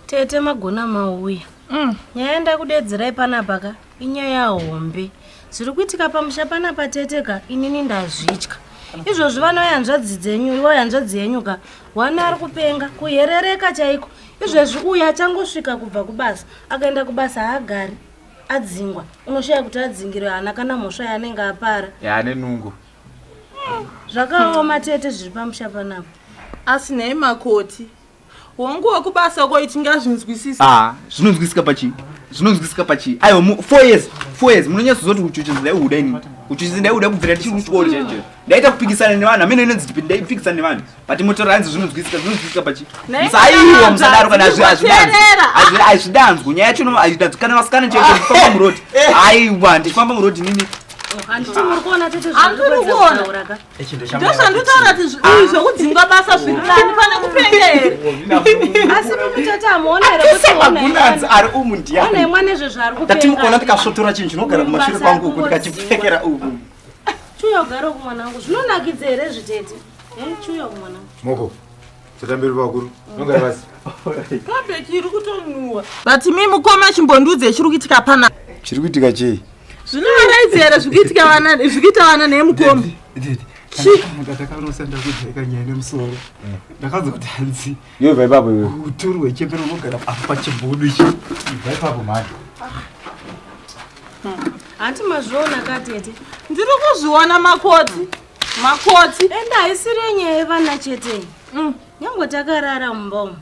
Tete magona mauya. Nyaya yandakudedzerai panapa ka inyaya hombe. Zviri kuitika pamusha panapa tete ka inini ndazvitya. Izvozvi vana vehanzvadzi dzenyu, iwe hanzvadzi yenyu ka, wana ari kupenga, kuherereka chaiko. Izvezvi uyu achangosvika kubva kubasa, akaenda kubasa haagari, adzingwa. Unoshaya kuti adzingirwe haana kana mhosva yaanenge apara. Yaane nungo. Zvakaoma tete zviri pamusha panapa. Asi nhai makoti, Hongu wekubasa ko tingazvinzwisisa. Ah, zvinonzwisika pachii? Zvinonzwisika pachii? Aiwa, 4 years, 4 years munonyatsoziva kuti uchuchisi ndaihuda ini. Uchuchisi ndaihuda kubvira ndichiri kuchikoro chaicho. Ndaita kupikisana nevanhu, amene inonzi chipi ndaipikisana nevanhu. But motora hanzi zvinonzwisika, zvinonzwisika pachii? Musaiwa musadaro kana hazvidanzwi. Hazvidanzwi. Nyaya yacho hazvidanzwi. Kana vasikana chaicho ndifamba muroad. Aiwa, ndichifamba muroad nini. Handiti muri kuona tete zvandiri kuona ka. Ndozvanditaura kuti ah. zvekudzingwa basa zviri nani pane kupenga here? Asi mimi tete hamuona here kuti magunanzi ari umu ndiyani? Ona mwana izvo zvaari kupenga. Ndatimukuona ndikasvotora chinhu chinogara kumashure kwangu uku ndikachipfekera uku. Chiuya ugare uku mwanangu. Zvinonakidza here izvi tete? Eh, chiuya uku mwanangu. Moko. Tatambiri vakuru. Nogara pasi. Cabbage iri kutonhuwa. But mi mukoma chimbondiudze chiri kuitika pana. Chiri kuitika chei? Zvinovaraidza here zviri kuitika vana zviri kuita vana naye mukoma? Ndakanosa ndakujaika nyaya nemusoro. Ndakanzwa kuti hanzi. Iwe bva ipapo iwe. Uturu hwechembere unogara apa pachibhudu ichi. Ibva ipapo mhani. Hanti mazviona ka tete? Ndiri kuzviona makoti. Makoti. Ende haisiriyo nyaya yevana chete. Nyangwe takarara mumba umu.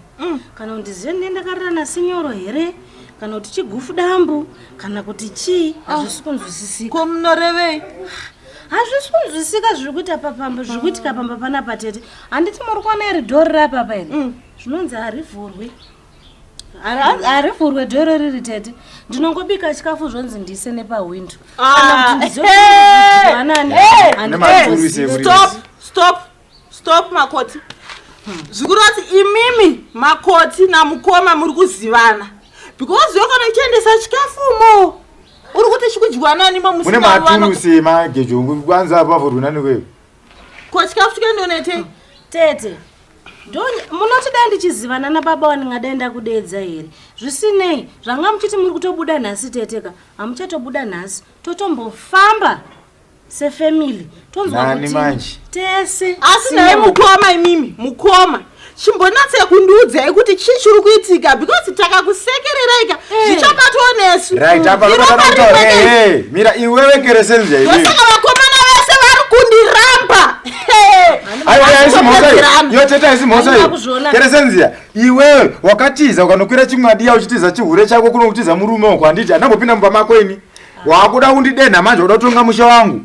Kana kuti zive ndine ndakarara nasinyoro here? Kana kuti chigufu dambu? Kana kuti chii? Hazvisi kunzwisisika. Ko munorevei? Hazvisi kunzwisisika zviri kuita papamba, zviri kuitika pamba panapa tete. Handiti muri kuona iri dhori rapapa iri? Zvinonzi harivhurwi. Harivhurwe dhori riri tete. Ndinongobika chikafu zvonzi ndiise nepahwindo. Kana kuti ndizive kuti wanani. Stop, stop. Stop makoti. Zvikureva kuti imimi makoti namukoma muri kuzivana. Because iwe kana uchiendesa chikafu umo uri kuti chikudyiwa nani mo musina Mune maturusi emagejo kwanza apa vhurwa nani kweyo. Ko chikafu chikuendonetei? Tete. Munoti dai ndichizivana nababa wandingadai ndakudeedza here? Zvisinei, zvanga muchiti muri kutobuda nhasi tete ka, hamuchatobuda nhasi. Totombofamba sefamily tonzwa Nani kuti manje? tese Asi naye mukoma imimi mukoma chimbonatse kundiudzai kuti chii chiri kuitika because takakusekereraika zvichabatwa nesu. Right, apa Iro panopata pari kutaura. kwete. Hey, hey, mira iwewe keresenzi iwewe. Ndosaka vakomana vese vari kundiramba. Aiwa, haisi mhosva iyo. Iyo tete haisi mhosva iyo. Handina kuzviona. Keresenzia, iwewe wakatiza ukanokwira chimwadiya uchitiza chihure chako kuno kutiza murume uko handiti handambopinda mumba mako ini. Wakuda kundidenha manje uda kutonga musha wangu.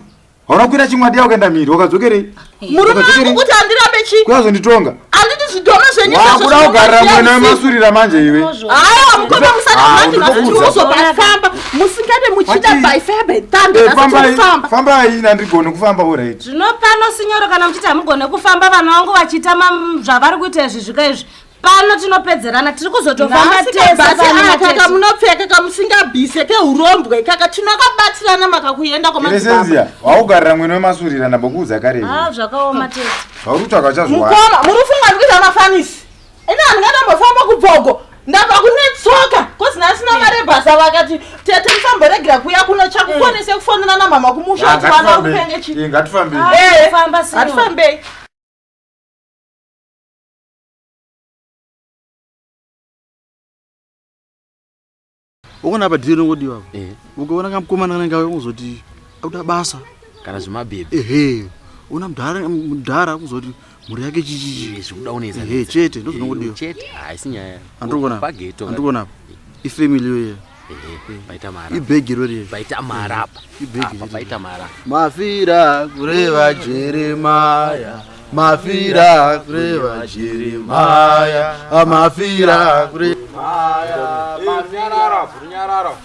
Hauna kukwira chimwadiya ukaenda mhiri wakadzokerei? Murume wangu kuti andirambe chii? Kuyazonditonga. Handiti zvidhoma zvenyu izvozvo Wakuda kugarira zvinonga mwena wemasurira manje iwe. Haiwa mukoma musada Ah, manje nhasi ndinokuudza. tinozobafamba musingade muchida Mati- by fire by thunder Eh, nhasi fambai, tinofamba. fambai ini handigoni kufamba alright. Zvino pano sinyoro kana muchiti hamugone kufamba vana vangu vachiita zvavari kuita izvi zvika izvi pano tinopedzerana tiri kuzotofamba Nhasi tese kabhasi pano aka natete. kamunopfeka kamusingabvise kehurombwe kaka tinokabatirana makakuenda kwamadzibaba. Keresenzia, wakugarira mwena wemasurira ndambokuudza kare. Ah, zvakaoma tete. Zvauri kutsvaga uchazviwana. Mukoma muri kufunga ndikuita mafanisi. Ini handingatambofamba kubvogo ndabva kune tsoka kozi nhasi namarebhasa vakati tete musamboregera kuuya kuno chakukonese kufonera namama kumusha kuti vana vari kupenge chii. Eh, ngatifambei. Eh, Famba sinyoro. ngatifambei. Ukaona apa dhiri rinongodiwa apa. Ukaona kamukomana kanenge auya kuzoti akuda basa. Kana zvemabhebhi. Ehe. Una mudhara mudhara kuzoti mhuri yake chichichi. Zvikuda unetsa. Ehe chete ndozvinongodiwa. Chete haisi nyaya. Andikuona. Pageto. Andikuona apa. Ifamily iyoyo. Ehe paita mara. Ibhegi rori. Paita mara apa. Ibhegi. Apa paita mara. Mafira kureva Jeremaya. Mafira kureva Jeremaya. Mafira kureva Runyararo, runyararo.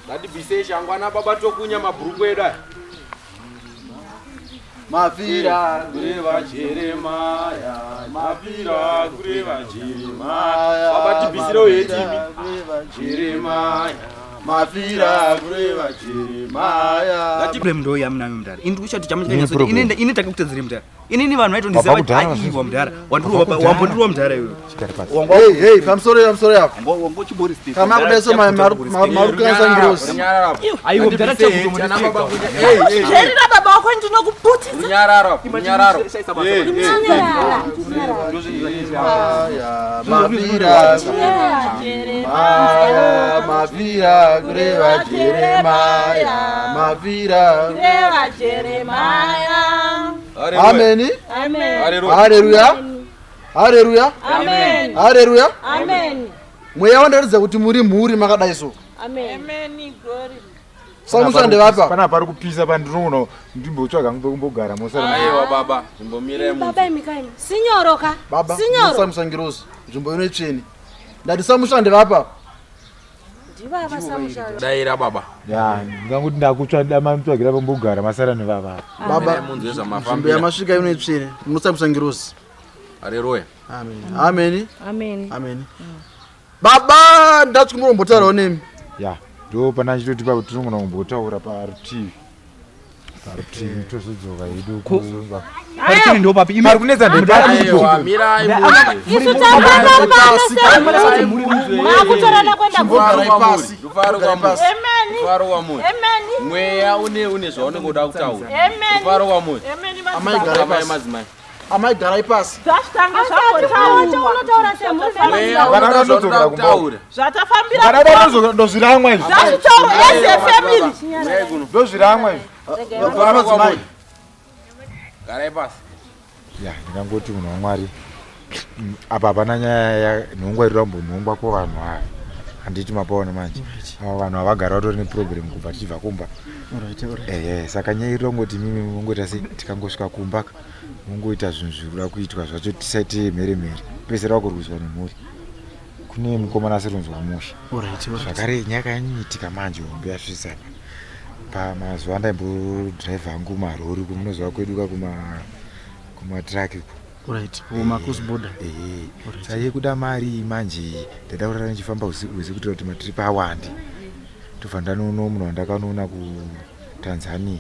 Ngatibvisei shangu ana baba tokunya mabhuruku edu aya. Mafira kureva Jeremaya. Mafira kureva Jeremaya. Baba tibvisirewo hetimi. Jeremaya. Mafira kureva Jeremaya. Problem ndo yamunayo mudhara. Ini ndikuchati Ine chamuchikanyatso problem. ini takakutedzere mudhara. Inini vanhu vaitondiziva Wabva vati kudhara, aiwa mudhara. Wabva kudhara. Wambondirowa mudhara iwewe. Chigare pasi. Hey, hey, pamusoro pamusoro apo. Wango chibori step. Kana kudai so marukanisa ngirosi. Aiwa mudhara chakutomuti. Jerira baba wako ndinokuputisa. Runyararo, runyararo. Maya, mafira. Maya, mafira kureva Jeremaya. Mafira. Reva Jeremaya. Ameni. Amen. Haleluya. Haleluya. Amen. Haleluya. Amen. Mweya wandaratidza kuti muri mhuri makadai so. Amen. Amen. Glory. Samusha ndevapa. Pana pari kupisa pandinoona ndimbotsvaga kumbogara mosara. Aiwa baba, zvimbomirai munhu. Baba imi kaimi. Sinyoro ka. Baba, Sinyoro. musamusa ngirosi. Nzvimbo ino itsvene. Ndati samusha ndevapa. Ndivava samusha. Daira baba. Ya, ndingangoti ndakutsva dama mutsvagira pambogara masara nevava. Baba, Mirai munzwe nzvimbo zvamafambira. yamasvika ino itsvene. Munosamusa ngirosi. Haleluya. Amen. Amen. Amen. Amen. Baba, ndati kumurombotaurawo nemi. Ya, ndo pana chitoti papo tinogona kumbotaura parutivi. Parutivi tozodzoka hedu kuzonzwa. Parutivi ndo papi. Pari kunetsa Aiwa, ndepapi. mirai munzwe. Isu tababa pano se. Makutorana kwenda Chimbogarai kuno. pasi. Rufaro Garai kwamuri. pasi. Amen. Rufaro kwamuri. Amen. Mweya une une zvaunenge uda kutaura. Amen. Rufaro kwamuri. Amen. Amai garai Amai pasi. madzimai. Amai garai pasi. Zvazvitanga Asati zvambotaurwa. unotaura semhuri Mweya Vana une vanodzokera zvaunoda kumba. kutaura. Zvatafambira. Kana da ndozviramwa izvi. Zvazvitaurwa as a family. Mirai kuno. Ndozviramwa izvi. Rufaro Madzimai. kwamuri. Garai pasi. Ya, ndingangoti munhu waMwari. Apa hapana nyaya yanhongwa iri rambonhongwa kuvanhu ava. Handiti mapaona manje. Ava vanhu havagara vatori neproblem kubva tichibva kumba. Ehe, saka nyaya iri rongoti mimi mungoita sei tikangosvika kumba ka mungoita zvinhu zviri kuda kuitwa zvacho tisaite mhere mhere. Pese rakurwiswa nemhuri. Kune mukomana asironzwa musha. Zvakare nyaya yakanyanyoitika manje hombe yasvisa apa. Pamazuva andaimbodhiraivha hangu marori kumunoziva kwedu ka kuma kumatiraki uko. Alright, kuma cross border. Ehe. Saka yekuda mari iyi manje ndaida kurara ndichifamba usiku hwese kuitira kuti matiripi awande. Ndobva ndanoona munhu wandakanoona kuTanzania.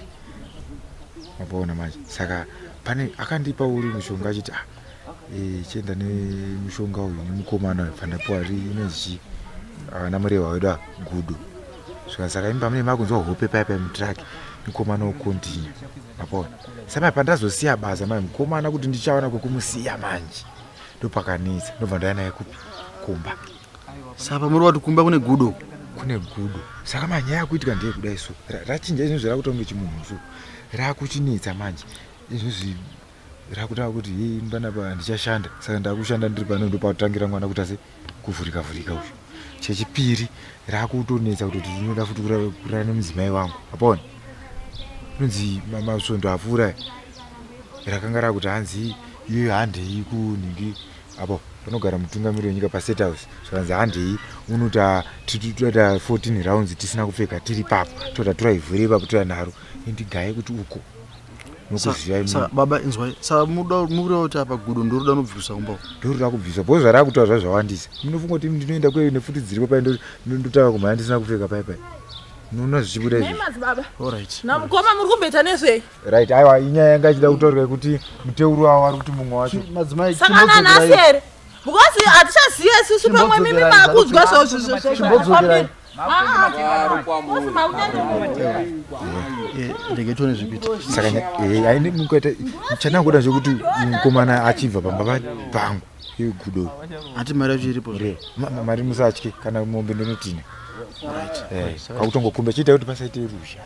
Mapaona manje. Saka pane akandipa uri mushonga achiti ah chienda nemushonga uyu nemukomana uyu bva ndapiwa inonzi chii ana murehwa wedu ava gudo. Svika saka imi pamune makunzwa hope paya paya mutiraki mukomana wokontinya. Mapaona. Saka pandazosiya basa mai mukomana kuti ndichawana kwekumusiya manje. Ndopakanetsa ndobva ndauya naye kupi kumba. Saka muri wati kumba kune gudo. Kune gudo. Saka manyaya akuitika ndeyekudai so. Rachinja izvozvi rakutonge chimunhu so. Rakuchinetsa manje. Izvozvi rakutanga kuti hei panapa handichashanda saka ndakushanda ndiri pano ndopatangira mwana kuti ase kuvhurika vhurika uyu. Chechipiri rakutonetsa kutoti ndinoda futi kurara nemudzimai wangu. Apaona? Inonzi masvondo apfuura aya, rakanga rakuti hanzi iyoyo handei kunhingi apo panogara mutungamiri wenyika pastate house zvakanzi handei unota toita 14 rounds tisina kupfeka tiri papo toda tora ivhu ipapo toya naro indigaye kuti uko nokuziva imi Saka baba inzwai. Saka muda mureva kuti apa gudo ndoroda nobvisa kumba uko. ndoroda kubviswa bhozi zvarakutaura zva zvawandisa munofunga kuti ndinoenda kweyo nefuti dziripo pai ndotanga kumhanya ndisina kupfeka pai pai munoona zvichibuda Nei izvi madzibaba. Alright. Namukoma muri kumboita nezvei? Right, aiwa inyaya yanga ichida kutaurwa yekuti muteuro wavo ari kuti mumwe wacho Madzimai Saka nanhasi here? Because hatichaziva isusu pamwe mimi makuzwa Chimbodzokerai. Rufaro kwamuri. Ndege tione zvekuita. Saka aine mukaita chandangoda zvekuti mukomana achibva pamba pangu iye gudo. Hati mari yacho iripo. Re, mari musatye kana mombe ndonotina. Kwakutongokumba chiita kuti pasaite ruzha.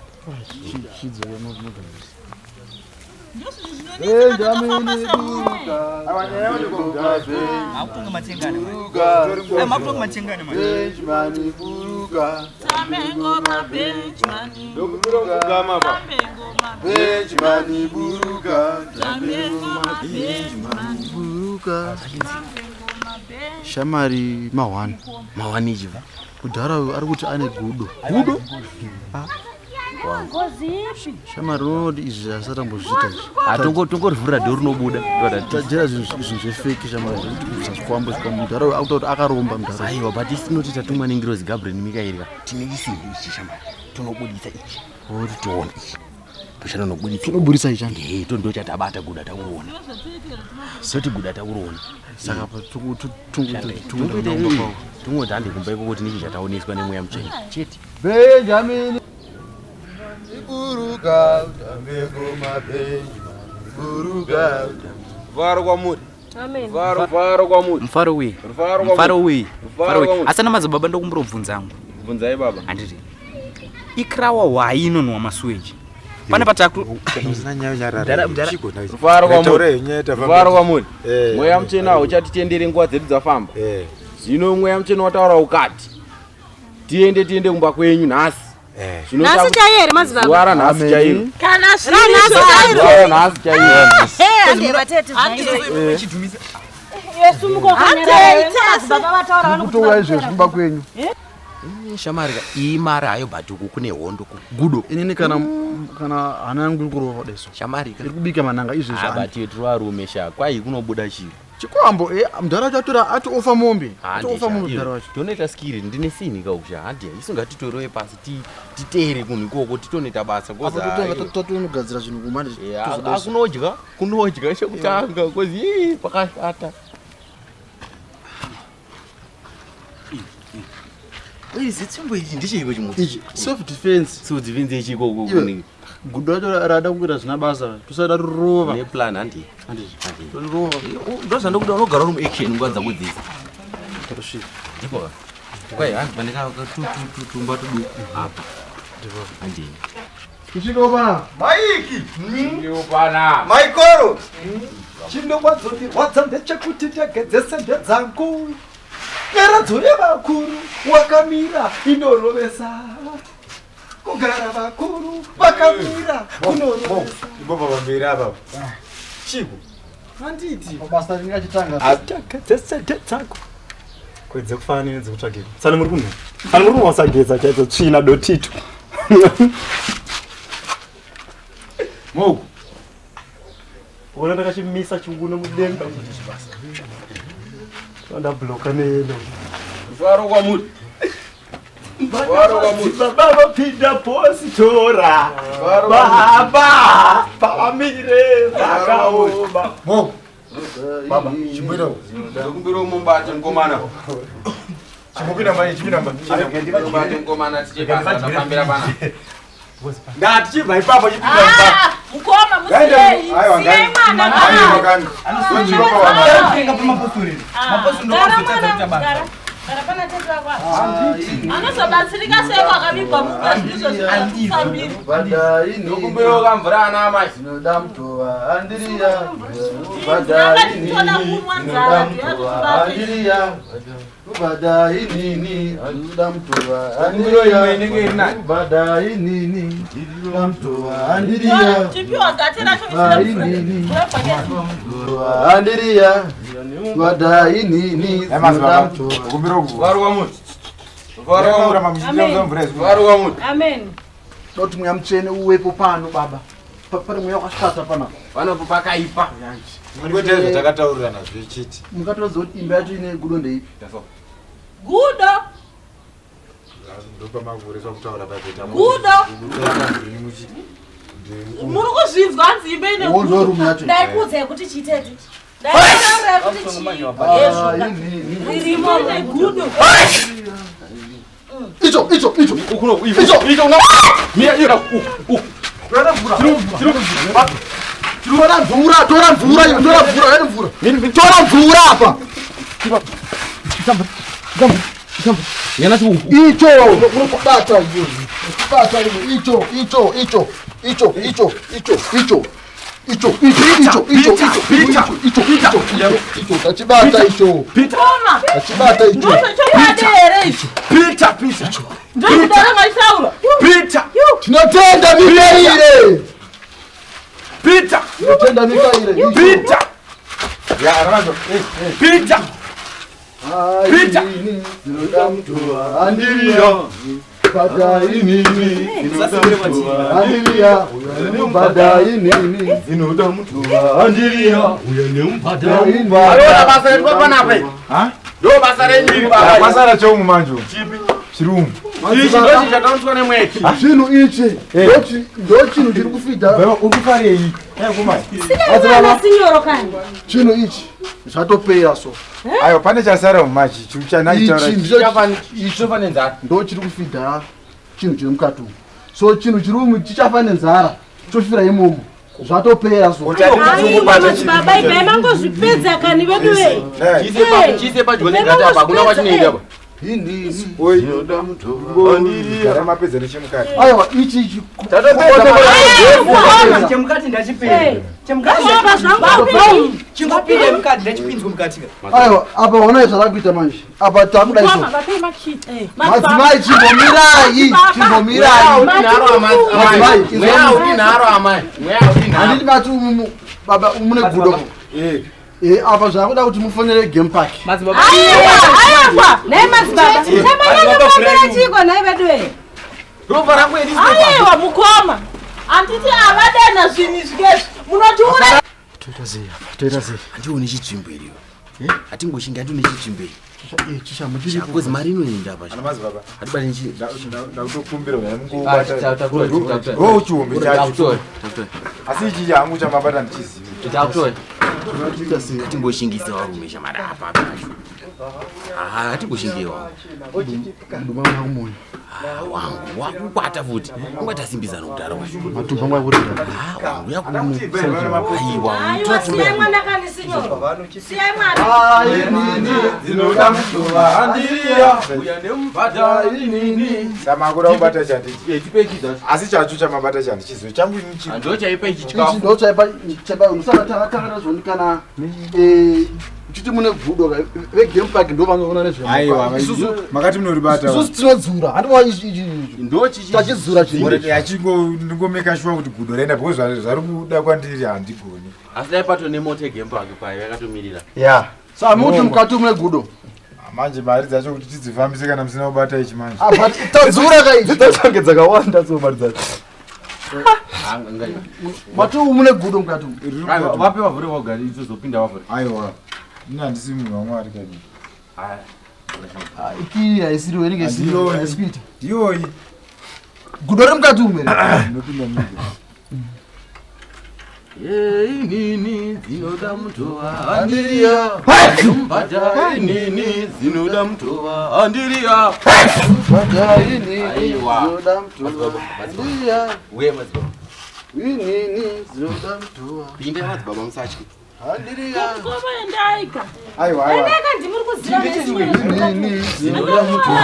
Makutonga matengana. Makutonga matengana manje. Benjamin Buruga. Benjamin Buruga. Benjamin Buruga. Shamari mahwani. Mahwani ichiva. Kudhara uyu ari kuti ane gudo. Gudo? Ngozi ipi? Shamari unoti izvi asati ambozviita izvi. Ah, tongorivhurira dho rinobuda. Tajera zvinhu zvefeki shamari zvekuti kubvisa zvikwambo zvikwambo mudhara uyu akuta kuti akaromba mudhara. Aiwa, but isi tinoti tatumwa nengirozi Gabriel neMikaeri ka. Tine chisimbi ichi shamari. Tonobuditsa ichi. Oti tione ichi. Toshanda nobuditsa. Tonoburitsa ichi handi? Eh, to ndo chatabata guda takuona. Soti guda takuona. Saka pa tongoti hande kumba ikoko tine ichi chataoneswa nemweya mutsvene. Chete. Benjamin Buruka utambe ngoma Benjamin Buruka Rufaro kwamuri. Amen. Rufaro, rufaro kwamuri. Mufaro wei? Rufaro Mufaro kwamuri. wei? Rufaro Mufaro wei? kwamuri. Asi ana madzibaba ndokumburobvunza angu. Bvunzai baba. Handiti. Ikrawa hwai inonwa masuweji. Pane pataku Rufaro kwamuri. Rufaro kwamuri. Mweya mutsvene hauchatitendere nguva dzedu dzafamba. Zvino mweya mutsvene wataura ukati tiende tiende kumba kwenyu nhasi. Zvino Nhasi taku- chaiyo here madzibaba? Zuva ranhasi chairo. Kana Ranhasi chairo. Zuva ranhasi chairo. Hande vatete zvaite. Yesu Handei, madzibaba vataura vanokuti Kutouya izvezvi kumba kwenyu. Shamari ka iyi mari hayo but uku kune hondo ku gudo. Inini kana kana hana yangu iri kurova deso. Shamari ka. Iri kubika mananga izvezvi. Ah, but tiri varume sha. Kwai kunobuda chiro. Chikwambo eh mudhara wacho atora ati ofa mombe. Ati ofa mombe mudhara wacho. Tonoita skiri ndine sini kausha handi isu ngatitorewe pasi titeere kunhu ikoko titonoita basa Apa totonga tatonogadzira zvinhu kumande. kunodya kunodya chekutanga kozi ii pakashata. Izi tsvimbo ichi ndecheiko chimuti? Ichi self defense. Self defense yechiko uko Iwe, kunenge. Gudo racho rada kuita zvina basa. Tusada rova. Ne plan handi. Handi. Handi. Rova. Ndozvandokuda unogara uri muaction nguva dzako dzese. Tosvika. Ndipo ka. Kwai hanzi pane ka tumba tuduku apa. Handi. Kusvika pana. Maiki! Pana. Maikoro! Chinowadzondirwadza ndechekuti ndege dzese ndedzangu. Nyaradzo yevakuru wakamira inorovesa. Kugara vakuru vakamira kunorovesa. Ibobva pamberi apa. Chiko. Handiti. Basa rinenge achitanga. Ndege dzese ndedzangu. Kwedze kufanana nedzekutsvagei. Sani muri kunhu. Sani muri kunwasageza chaidzo tsvina dotito. Moku. Ona ndakachimisa chiuno mudenga. Ndabloka neyelo. Rufaro kwamuri. Rufaro kwamuri. Baba vapinda positora. Baba pavamire vakaoma. Moku. Baba, chimboita uko. Ndokumbira mubate mukomana. Chimbopinda manje, chipinda manje. Mubate mukomana tiche basa tafambira pana. Ndati chibva ipapo chipinda ipapo. Mukoma Ngaende, musiyei. aiwa, Siyai ngaende. mwana Aiwa, kana. kani. Sochiropa wana. Tenga pamapostori. Mapostori Gara ndokuzotadza mwana, kuita basa. gara. Gara pana tete vako. Anozobatsirika sei kwakavigwa mumba zvizvo zvinofambira. Ndokumbira kamvura ana amai. Ndinoda mutova andiriya. Ndakatitoda kumwa nzara ndiyatibate. Andiriya. Ubada inini andinoda mutova Ndokumbira imwe inenge iri nani. Ubada inini ndinoda mutova andiriya. Tipiwa gate racho Inini. Mutova andiriya. Ubada inini ndinoda mutova. Kumbira uko. Rufaro kwamuri. Rufaro kwamuri. Amen. Rufaro kwamuri. Amen. Doti mweya mutsvene uwepo pano baba. Pane mweya wakashata panapa. Panopo pakaipa. Kwete zvatakataurirana zvechiti. Mungatoziva kuti imba yacho ine gudo ndeipi? Gudo. Ndopamakureswa kutaura pakuita. Gudo. Muri kuzvinzwa hanzi imba ine Wo ndo room yacho. Ndaikuudzai kuti chiitete. Ndaikutaurirai kuti chii. Ah, inini. Ririmo ine gudo. Icho icho icho. Ukuno icho icho una. Mira ira u u. Tora mvura, tora mvura, iwe, tora mvura, tora mvura. Tora mvura apa. Icho, bata iwe. Bata iwe, icho, icho, icho, icho, icho, icho, icho. Icho, icho, icho, icho, icho, icho, icho, icho, icho, tachibata icho. Mukoma. Tachibata icho. Ndozvechokwadi here izvi? Peter, Peter. Ndozvidara machitaura. Peter. Tinotenda Mikaire. Peter. Tinotenda Mikaire. Peter. Ya, ranazo. Peter. Peter. Ndinoda mutova andiriya. nemubhadha inini. Andiriya uya nemubhadha inini. Dzinoda mutova andiriya uya nemubhadha inini. Alona basa redu panapa iri. Ndo basa renyu iri baba. Kwasara cheumu manje. Chipi? Chiri umu. Ichi ndochi chataurwa nemweki. Chinhu ichi ndo chinhu chiri kufidha. Uri kufarei? Sinyoro kani. Chinhu ichi zvatopera so. Aiwa pane chasara mumachi Ichi ndicho nenzara. Ndo chiri kufidha chinhu chiri mukati umu. So chinhu chiri umu chichafa nenzara chofira imomo. Zvatopera so. Aiwa madzibaba ibvai mangozvipedza kani vedu vei. Chiise padyo negati apa hakuna kwachinoenda apa. Gara mapedza nechemukati. Aiwa ichi ichi. Chemukati ndachipedza. Chemukati chingopinda mukati ndachipinzwa mukati. Aiwa apa honai zvarakuita manje. Apa takuda izvo. Madzimai chimbomirai, chimbomirai. Madzimai, Mweya udinharo amai. Mweya udinharo. Handiti mati umu baba mune gudo. Eh apa zvakuda kuti mufonere game park. Madzibaba. Aiwa, nhai madzibaba. Chamanyanya chiko nhai vedu vei. Ropa rangu iri. Aiwa mukoma. Handiti avadena zvinhu izvi munotiura. Toita sei apa? Toita sei? Handione chitsvimbo iriyo. Hatingoshingi handione chitsvimbo iri. Chishambo chiripo. Kozi mari inoenda apa. Ana madzibaba. Hatibati nchi. Ndakutokumbira mungobata. Ro chihombe chacho. Asi ichi changu chamabata ndichizivi. Takutora. Hatingoshingisa varume shamari apa apa pacho. Ah, hatingoshingiwa. Mudumba wangu moyo. Wangu wakukwata futi. Ungati asimbizana kudhara wacho. Matumbu angu akurira. Ah, wangu yakumu. Aiwa. Aiwa siyai mwana kani sinyoro. Siyai mwana. Inini dzinoda mutova andiriya uya nemubhadha inini. Samakuda kubata chandichi. Chipe ichi dzacho. Asi chacho chamabata chandichizivi changu ini chiri. Ndo chaipa ichi Ichi chikafu. ndo chaipa chaipa musaka takatazoni kana uchiti mune gudo ve game park ndo vanoona nezve. Aiwa makati munoribata. Isusu tinodzura. Handiti ichi ichi. Ndo chichi. Tachidzura chinhu. Achingo ndingomeka sure kuti gudo raenda because zvari kuda kwandiri handigoni. Asi dai pato nemota yegemba pake payo yakatomirira. Yeah. Saka muti mukati mune gudo. Manje mari dzacho kuti tidzifambise kana musina kubata ichi manje. Ah, but tadzura ka ichi. Dzichange dzakawanda so mari dzacho. Mati mune gudo mukati umu. Vape vavhure vogari izozopinda vavhure. Aiwa. Ini handisi munhu waMwari kani. Iki haisiriwo inenge isiriwo haisi kuita. Ndiyoyi. Gudo riri mukati umu here? Ndinopinda mugo. Inini dzinoda mutova andiriya. Mubhadha inini dzinoda mutova andiriya. Bhadha inini Aiwa. dzinoda mutova. Andiriya. Uye madzibaba. Inini dzinoda mutova. Pinda madzibaba musatye. Andiriya. Mukoma endaika. Aiwa aiwa. Endai kandi muri kuziva Inini dzinoda mutova.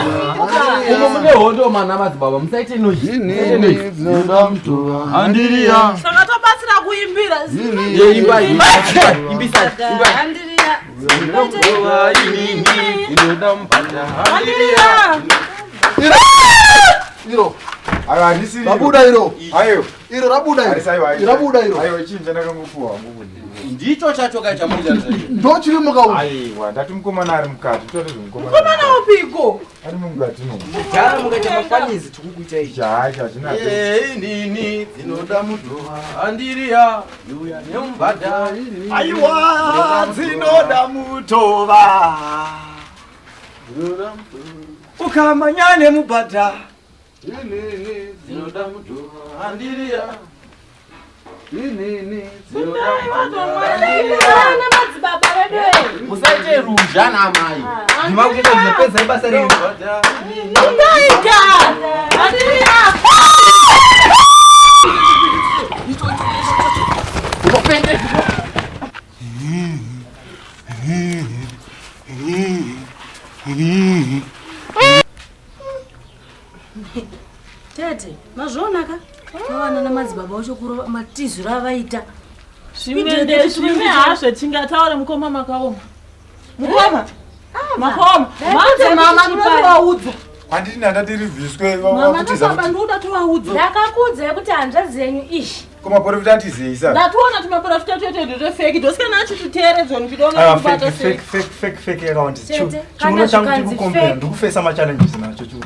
Umo mune hondo mana madzibaba musaite noise. Inini dzinoda mutova. Andiriya. Saka tobatsira kuimbira. Ye imba imba. Imbisa imba. Andiriya. Mutova inini dzinoda mubhadha andiriya. Iro. Aiwa handisi. Rabuda iro. Aiwa. Iro rabuda iro. Harisi aiwa. Rabuda iro. Aiwa chinhu chandakangopuwa hangu kuti. Ndicho chacho kai chamuita zvacho. Ndo chiri mukaumu. Aiwa ndati mukomana ari mukati. Totore zvemukomana. Mukomana upiko? Ari mukati mo. Dhara mukaita mafanizi tikukuita ichi. Chacho hachina. Inini dzinoda mutova andiriya. Uya nemubhadha inini. Aiwa dzinoda mutova. Ukamanya nemubhadha. Inini Dzinoda mutova andiriya. Inini Ana madzibaba vedu vei. Musaite ruzha namai. Ndimakuita ndinopedza ibasa renyu. Endaika. Andiriya. Tete, mazvionaka? Vavana namadzibaba vacho kurova matiziro avaita. Zvimwe ndezvimwe hazvo tingataure mukoma makaoma. Mukoma. Makaoma. Manje mama ndinotovaudza. Handiti ndandati ribviswe Mama vakutiza nababa kuti. ndinoda tovaudza. Ndakakuudzai kuti hanzvadzi yenyu iyi. Kumaprofita atizei sa. Ndationa tumaprofita twete ndetwefeki ndosikana achituteeredzwa ndichidaona Aiwa kubata fake sei. fake fake fake fake yakawandisa. Tete, Chiuno kana changu zvikanzi chiri kukompera fake. ndikufesa machallenges nacho chiuno.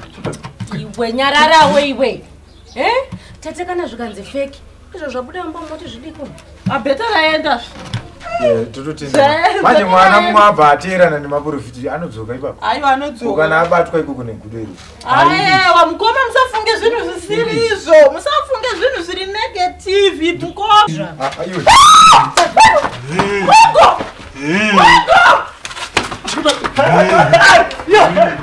Iwe nyararawo iwe. Eh? Tete kana zvikanzi fake. Izvo zvabuda mumba moti zvidiko. Abheta raenda. Tototenda. Manje mwana mumwe abva ateerana nemaprofiti anodzoka ipapo. Aiwa anodzoka. Kana abatwa ikoko negudo iri. Aiwa mukoma musafunge zvinhu zvisiri izvo. Musafunge zvinhu zviri negative mukoma. Ah, iwe. Gogo! Gogo!